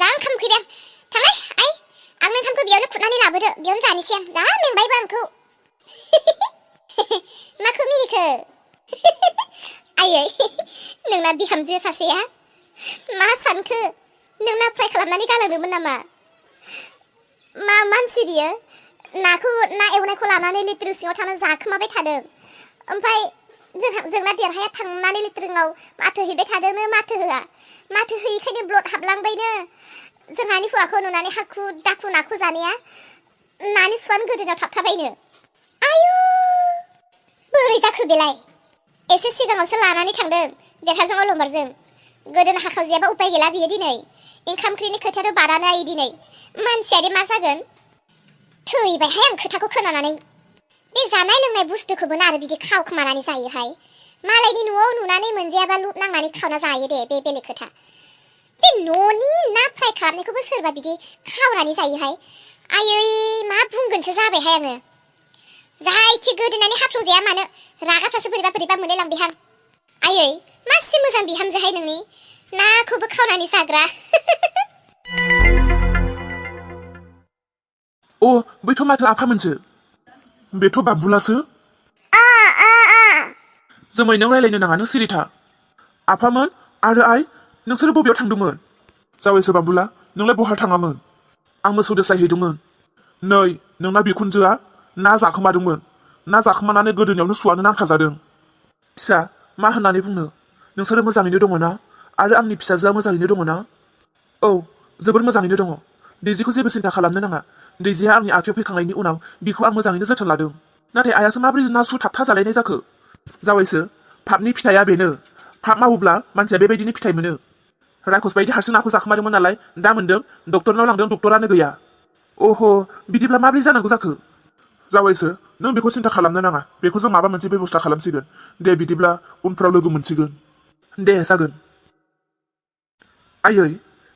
जा ओंखाम उखैदों थांलाय आइ आं ओंखामखौ बेयावनो खुरनानै लाबोदो बेयावनो जानोसै आं जा मेंबायबो आंखौ माखौ मिनिखो आयै नोंना बिहामजो सासेया मा सानखो नोंना फ्राय खालामनानै गालांदोंमोन नामा मा मानसि बियो ना एवनायखौ लानानै लिट्रिं सिङाव थानानै जाखोमाबाय थादों ओमफ्राय जोंना देरहाया थांनानै लिट्रिंआव माथो हैबाय थादोंनो माथो होआ माथो होयिखायनो ब्लड हाबलांबायनो जोंहानि हौवाखौ नुनानै हाखु दाखु नाखौ जानाया नानि सुवानो गोदोनायाव थाबथाबायनो आयु बोरै जाखो बेलाय एसे सिगाङावसो लानानै थांदों देरहाजों अलंबारजों गोदोना हाखावजायाबा उपाय गैला बियो दिनै ओंखाम ओंख्रिनि खोथायाथ' बारानो आइ दिनै मानसियादि मा जागोन थैबायहाय आं खोथाखौ खोनानानै बे जानाय लोंनाय बुस्थुखौबो आरो बिदि खावखोमानानै जायोहाय मालायनि न'आव नुनानै मोनजायाबा लुट नांनानै खावना जायो दे बे बेलेग खोथा बे न'नि ना फ्राय खालामनायखौबो सोरबा बिदि खावनानै जायोहाय आयै मा बुंगोनसो जाबायहाय आङो जायखि गोदोनानै हाफ्लंजाया मानो रागाफ्रासो बोरैबा बोरैबा मोनलायलांबायहां आयै मासे मोजां बिहामजोहाय नोंनि नाखौबो खावनानै जाग्रा अ बैथ' माथो आफामोनसो बेथ' बाबुलासो जोमै नों रायलायनो नाङा नों सिरि था आफामोन आरो आइ नोंसोरो बबेयाव थांदोंमोन जावैसो बाबुला नोंलाय बहा थाङामोन आं मोसौ दोस्लायहैदोंमोन नै नोंना बिखुनजोआ ना जाखोमादोंमोन ना जाखोमानानै गोदोनायावनो सुवानो नांथाजादों फिसा मा होननानै बुंनो नोंसोरो मोजाङैनो दङ ना आरो आंनि फिसाजोआ मोजाङैनो दङ ना औ जोबोर मोजाङैनो दङ दैजिखौ जेबो सिन्था खालामनो नाङा दैजिया आंनि आखायाव फैखांनायनि उनाव बिखौ आं मोजाङैनो जोथोन लादों नाथाय आइयासो माबोरै ना सु थाबथा जालायनाय जाखो जावैसो पापनि फिथाइया बेनो पाप मावोब्ला मानसिया बेबायदिनो फिथाइ मोनो रायखस बायदि हारसिं नाखौ जाखोमादोंमोन नालाय दा मोनदों डक्टरनाव लांदों डक्टरानो गैया अह बिदिब्ला माबोरै जानांगौ जाखो जावैसो नों बेखौ सिन्था खालामनो नाङा बेखौ जों माबा मोनसे बेबस्था खालामसिगोन दे बिदिब्ला उनफ्राव लोगो मोनसिगोन दे जागोन आयै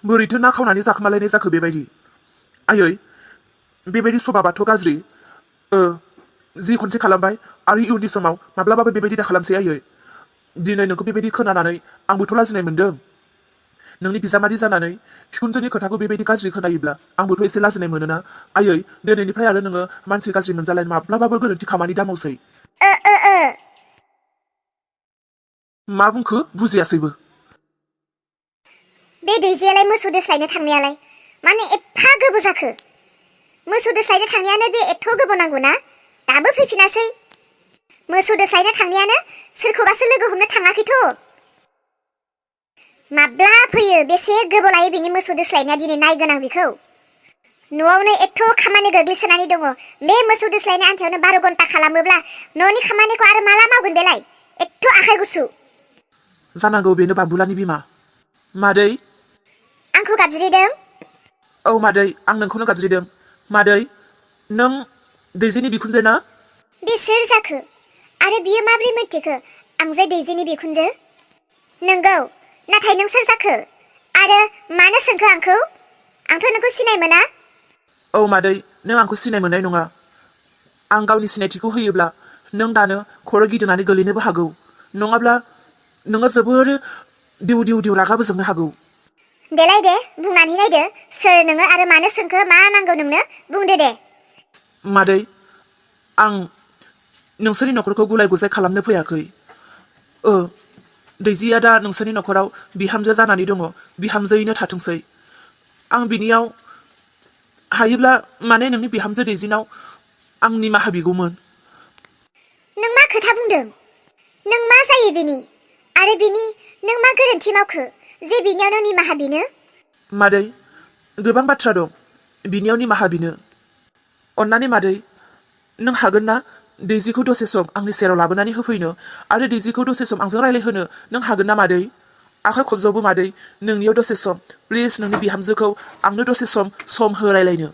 बोरैथो ना खावनानै जाखोमालायनाय जाखो बेबायदि आयै बेबायदि सभाबाथ' गाज्रि जि खनसे खालामबाय आरो इयुननि समाव माब्लाबाबो बेबायदि दा खालामसै आयै दिनै नोंखौ बेबायदि खोनानानै आंबोथ' लाजिनाय मोनदों नोंनि बिजामादै जानानै बिखुनजोनि खोथाखौ बेबायदि गाज्रि खोनायोब्ला आंबोथ' एसे लाजिनाय मोनोना आयै दिनैनिफ्राय आरो नोङो मानसि गाज्रि मोनजालायनो माब्लाबाबो गोरोन्थि खामानि दामावसै मा बुंखो बुजियासैबो बे दैजियालाय मोसौ दोस्लायनो थांनायालाय माने एफा गोबाव जाखो मोसौ दोस्लायनो थांनायानो बे एथ' गोबाव नांगौना दाबो फैफिनासै मोसौ दोस्लायनो थांनायानो सोरखौबासो लोगो हमनो थाङाखैथ' माब्ला फैयो बेसे गोबाव लायो बिनि मोसौ दोस्लायनाया दिनै नायगोन आं बिखौ न'आवनो एथ' खामानि गोग्लैसोनानै दङ बे मोसौ दोस्लायनाय आन्थायावनो 12 घन्टा खालामोब्ला न'नि खामानिखौ आरो माला मावगोन बेलाय एथ' आखाइ गुसु जानांगौ बेनो बाबुलानि बिमा मादै आंखौ गाबज्रिदों औ मादै आं नोंखौनो गाबज्रिदों मादै नों दैजिनि बिखुनजो ना बे सोर जाखो आरो बियो माब्रै मिथिखो आं जे दैजिनि बिखुनजो नंगौ नाथाय नों सोर जाखो आरो मानो सोंखो आंखौ आंथ' नोंखौ सिनाय मोना औ मादै नों आंखौ सिनाय मोननाय नङा आं गावनि सिनायथिखौ होयोब्ला नों दानो खर' गिदिंनानै गोलैनोबो हागौ नङाब्ला नोङो जोबोर दिउ दिउ दिउ रागाबो जोंनो हागौ देलाय दे बुंनानै नायदो सोर नोङो आरो मानो सोंखो मा नांगौ नोंनो बुंदो दे मादै आं नोंसोरनि न'खरखौ गुलाय गुजाय खालामनो फैयाखै दैजिया दा नोंसोरनि न'खराव बिहामजो जानानै दङ बिहामजोयैनो थाथोंसै आं बिनियाव हायोब्ला माने नोंनि बिहामजो दैजिनाव आं निमाहा बिगौमोन नों मा खोथा बुंदों नों मा जायो बिनि आरो बिनि नों मा गोरोन्थि मावखो जे बिनियावनो निमाहा बिनो मादै गोबां बाथ्रा दं बिनियाव निमाहा बिनो अन्नानै मादै नों हागोन ना दैजिखौ दसे सम आंनि सेराव लाबोनानै होफैनो आरो दैजिखौ दसे सम आंजों रायलायहोनो नों हागोन ना मादै आखाइ खबजावबो मादै नोंनियाव दसे सम प्लिज नोंनि बिहामजोखौ आंनो दसे सम हो रायलायनो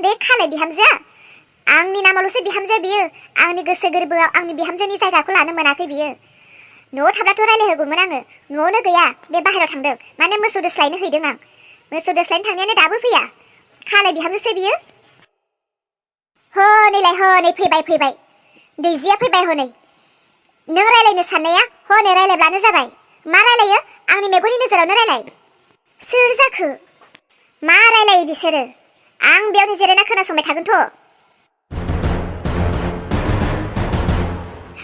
बे खालाय बिहामजोआ आंनि नामावल'सो बिहामजो बियो आंनि गोसो गोरबोआव आंनि बिहामजोनि जायगाखौ लानो मोनाखै बियो न'आव थाब्लाथ' रायलायहोगौमोन आङो न'आवनो गैया बे बाहेरायाव थांदों माने मोसौ दोस्लायनो हैदों आं मोसौ दोस्लायनो थांनायानो दाबो फैया खालाय बिहामजोसो बियो हनैलाय हनै फैबाय दैजिया फैबाय हनै नों रायलायनो साननाया हनै रायलायब्लानो जाबाय मा रायलायो आंनि मेगननि नोजोरावनो रायलाय सोर जाखो? मा रायलायो बिसोरो? आं बेयावनो जिरायना खोनासंबाय थागोनथ'।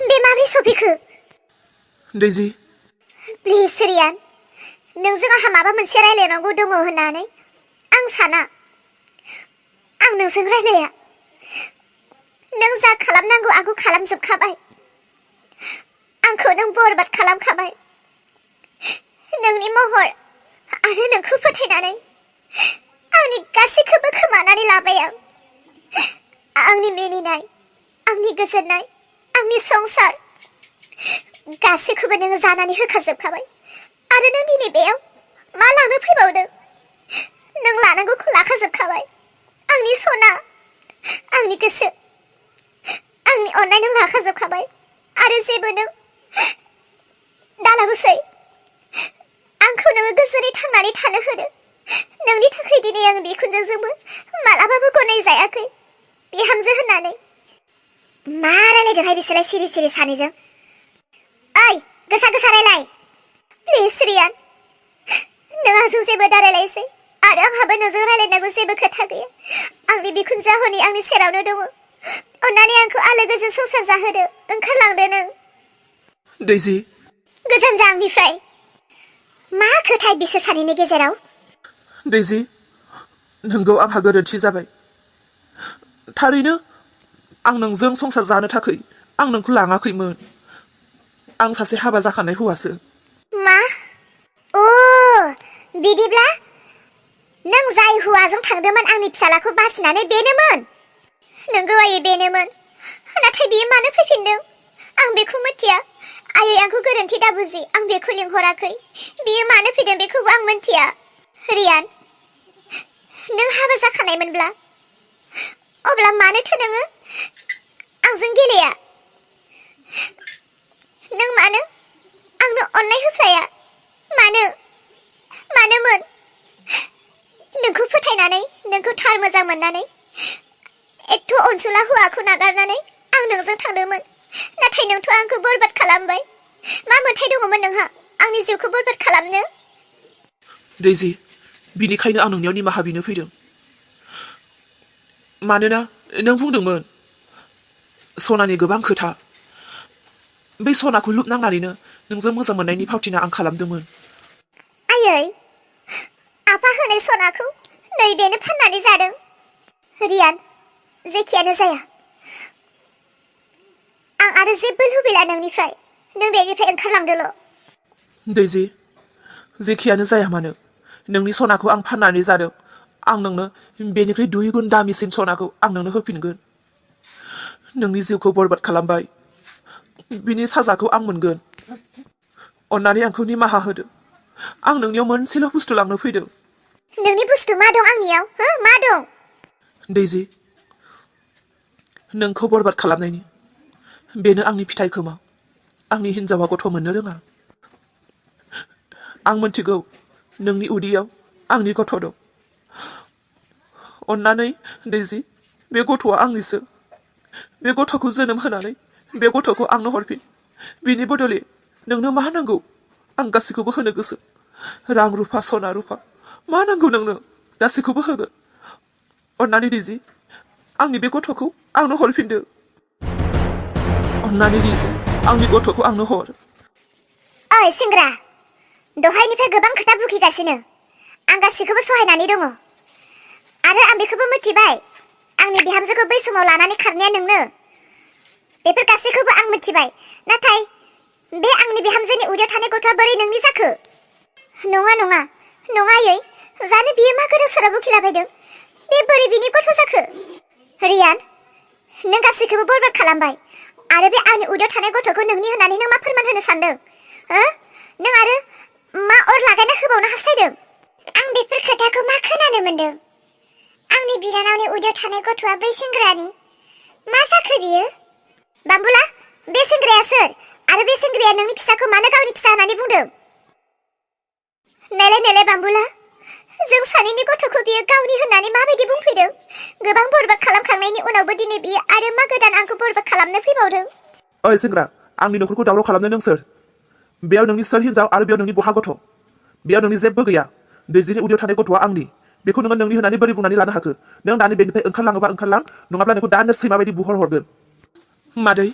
बे माब्रै सफैखो? दैजि। प्लिज रियान, नोंजों आंहा माबा मोनसे रायलायनांगौ दङ होननानै आं साना। आं नोंजों रायलाया। नों जा खालामनांगौ आंखौ खालामजोबखाबाय। आंखौ नों बरबाद खालामखाबाय। नोंनि महर आरो नोंखौ फोथायनानै आंनि गासैखौबो खोमानानै लाबाय आं। आंनि मिनिनाय, आंनि गोजोननाय, आंनि संसार गासैखौबो नोङो जानानै होखाजोबखाबाय। आरो नों दिनै बेयाव मा लानो फैबावदों? नों लानांगौखौ लाखाजोबखाबाय। आंनि सना, आंनि गोसो, आंनि अननाय नों लाखाजोबखाबाय। आरो जेबो नों दालाबोसै। आंखौ नोङो गोजोनै थांनानै थानो होदो। नोंनि थाखाय दिनै आं बिखुनजोजोंबो मालाबाबो गनाय जायाखै बिहामजो होननानै। मा रायलायदोंहाय बिसोरलाय सिरि सिरि सानैजों? ओइ, गोसा गोसा रायलाय। प्लिज रियान, नों आंजों जेबो दारायलायसै आरो आंहाबो नोंजों रायलायनांगौ जेबो खोथा गैया। आंनि बिखुनजोआ हनै आंनि सेरावनो दङ। अन्नानै आंखौ आलो गोजोन संसार जाहोदो। ओंखारलांदो नों। दैजि। गोजान जा आंनिफ्राय। मा खोथा बिसोर सानैनि गेजेराव? दैजि, नोंगौ आंहा गोरोन्थि जाबाय। थारैनो आं नोंजों संसार जानो थाखाय आं नोंखौ लाङाखैमोन। आं सासे हाबा जाखानाय हौवासो। मा? अ, बिदिब्ला नों जाय हौवाजों थांदोंमोन आंनि फिसालाखौ बासिनानै बेनोमोन? नोंगौ आयै, बेनोमोन। नाथाय बियो मानो फैफिनदों आं बेखौ मिथिया। आयै, आंखौ गोरोन्थि दाबुजि। आं बेखौ लिंहराखै। बियो मानो फैदों बेखौबो आं मिथिया। रियान, नों हाबा जाखानायमोनब्ला अब्ला मानोथो नोङो आंजों गेलेया? नों मानो आंनो अननाय होफ्लाया? मानो? मानोमोन? नोंखौ फोथायनानै, नोंखौ थार मोजां मोननानै एथ' अनसुला हौवाखौ नागारनानै आं नोंजों थांदोंमोन। नाथाय नोंथ' आंखौ बरबाद खालामबाय। मा मोन्थाय दङमोन नोंहा आंनि जिउखौ बरबाद खालामनो? दैजि, बिनिखायनो आं नोंनियाव निमाहा बिनो फैदों। मानोना नों बुंदोंमोन सनानि गोबां खोथा। बै सनाखौ लुबनांनानैनो नोंजों मोजां मोननायनि फावथिना आं खालामदोंमोन। आयै, आफा होनाय सनाखौ नैबेनो फाननानै जादों। रियान, जेखियानो जाया, आं आरो जेबो लुबैला नोंनिफ्राय। नों बेनिफ्राय ओंखारलांदोल'। दैजि, जेखियानो जाया मानो, नोंनि सनाखौ आं फाननानै जादों। आं नोंनो बेनिख्रुइ 2 गुन दामिसिन सनाखौ आं नोंनो होफिनगोन। नोंनि जिउखौ बरबाद खालामबाय, बिनि साजाखौ आं मोनगोन। अन्नानै आंखौ निमाहा होदो। आं नोंनियाव मोनसेल' बुस्थु लांनो फैदों। नोंनि बुस्थु मा दं आंनियाव? हो, मा दं? दैजि, नोंखौ बरबाद खालामनायनि बेनो आंनि फिथाइ खोमा। आंनि हिन्जावा गथ' मोननो रोङा। आं मिन्थिगौ नोंनि उदैयाव आंनि गथ' दं। अन्नानै दैजि, बे गथ'आ आंनिसो। बे गथ'खौ जोनोम होनानै बे गथ'खौ आंनो हरफिन। बिनि बदलै नोंनो मा नांगौ आं गासैखौबो होनो गोसो। रां रुफा, सना रुफा, मा नांगौ नोंनो गासैखौबो होगोन। अन्नानै दैजि, आंनि बे गथ'खौ आंनो हरफिनदो। अन्नानै दैजि, आंनि गथ'खौ आंनो हर। ओइ सेंग्रा, दहायनिफ्राय गोबां खोथा बुखिगासिनो। आं गासैखौबो सहायनानै दङ। आरो आं बेखौबो मिथिबाय आंनि बिहामजोखौ बै समाव लानानै खारनाया नोंनो। बेफोर गासैखौबो आं मिथिबाय। नाथाय बे आंनि बिहामजोनि उदैयाव थानाय गथ'आ बोरै नोंनि जाखो? नङा नङा नङा आयै, जानो बियो मा गोदाव सोराव बुखिलाबायदों? बे बोरै बिनि गथ' जाखो? रियान, नों गासैखौबो बरबाद खालामबाय। आरो बे आंनि उदैयाव थानाय गथ'खौ नोंनि होननानै नों मा फोरमान होनो सानदों? हो? नों आरो मा अर लागायना होबावनो हास्थायदों? आं बेफोर खोथाखौ मा खोनानो मोनदों? आंनि बिनानावनि उदैयाव थानाय गथ'आ बै सेंग्रानि। मा जाखो बियो? बाम्बुला, बे सेंग्राया सोर? आरो बे सेंग्राया नोंनि फिसाखौ मानो गावनि फिसा होननानै बुंदों? नेले बाम्बुला, जों सानैनि गथ'खौ बियो गावनि होननानै माबायदि बुंफैदों? गोबां बरबाद खालामखांनायनि उनावबो दिनै बियो आरो मा गोदान आंखौ बरबाद खालामनो फैबावदों? ओइ सेंग्रा, आंनि नखरखौ दावराव खालामनो नों सोर? बेयाव नोंनि सोर हिन्जाव आरो बेयाव नोंनि बहा गथ'? बेयाव नोंनि जेबो गैया। दैजिनि उदैयाव थानाय गथ'आ आंनि बेखौ नोङो नोंनि होननानै बोरै बुंनानै लानो हाखो नों दानि बेनिफ्राय ओंखारलाङोबा ओंखारलां नङाब्ला नोंखौ दानो सैमा बायदि बुहरहरगोन मादै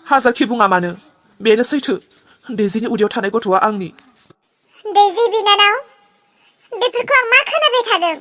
हाजारखि बुङा मानो बेनो सैथो दैजिनि उदैयाव थानाय गथ'आ आंनि दैजि बिनानाव बेफोरखौ आं मा खोनाबाय थादों